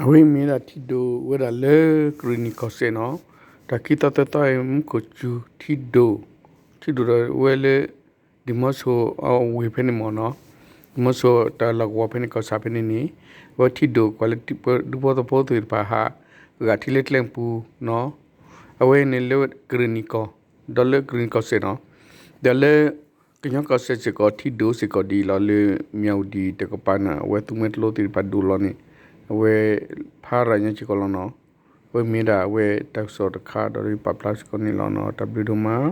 အဝဲမ့ၢ်ဒၣ်ထံဒိၣ်ဝဲဒၣ်လၢကရ့ၣ်နံၣ်ကီၢ်စဲၣ်နီၤ, တၢ်ခံသီသၢသီအံၤ မူခိၣ်စူၤထံဒိၣ်, ထံဒိၣ်ဒီးဝဲလၢ ဒံၣ်မီဆိအဝ့ၢ်ဖဲန့ၣ်မ့ၢ်နီၤ, ဒံၣ်မီဆိတၢ်လီၢ်ကဝီၤဖဲန့ၣ် ကီၢ်ဆၣ်ဖဲန့ၣ်န့ၣ်, အဝဲထံဒိၣ်ကွၢ်လၢဒူဖိသဝီဖိသ့ၣ်တဖၣ်ဟး ဂာ်ထံလၢကျဲပူၤနီၤ, အဝဲန့ၣ်လၢကရ့ၣ်နံၣ်ကီၢ်, ဒီးလၢကရ့ၣ်နံၣ်ကီၢ်စဲၣ်နီၤ, ဒီးလၢ ကညီကီၢ်စဲၣ်စ့ၢ်ကီး ထံဒိၣ်စ့ၢ်ကီးဒ်အံၤလီၤ လၢမၠၣ်ဝတံၣ်တကပၤန့ၣ် အဝဲသူမှဲကျိသ့ၣ်တဖၣ်ဒိၣ်လီၤန့ၣ်, အဝဲဖးရၤညါစ့ၢ်ကီးလီၤနီၤ, အဝဲမ့ၢ်ဒၣ်အဝဲတၢ်ကစီၣ်တခါဒီးပာ်ဖျါစ့ၢ်ကီးန့ၣ်လီၤနီၤ, တၢ်ဘျုးဒိၣ်မး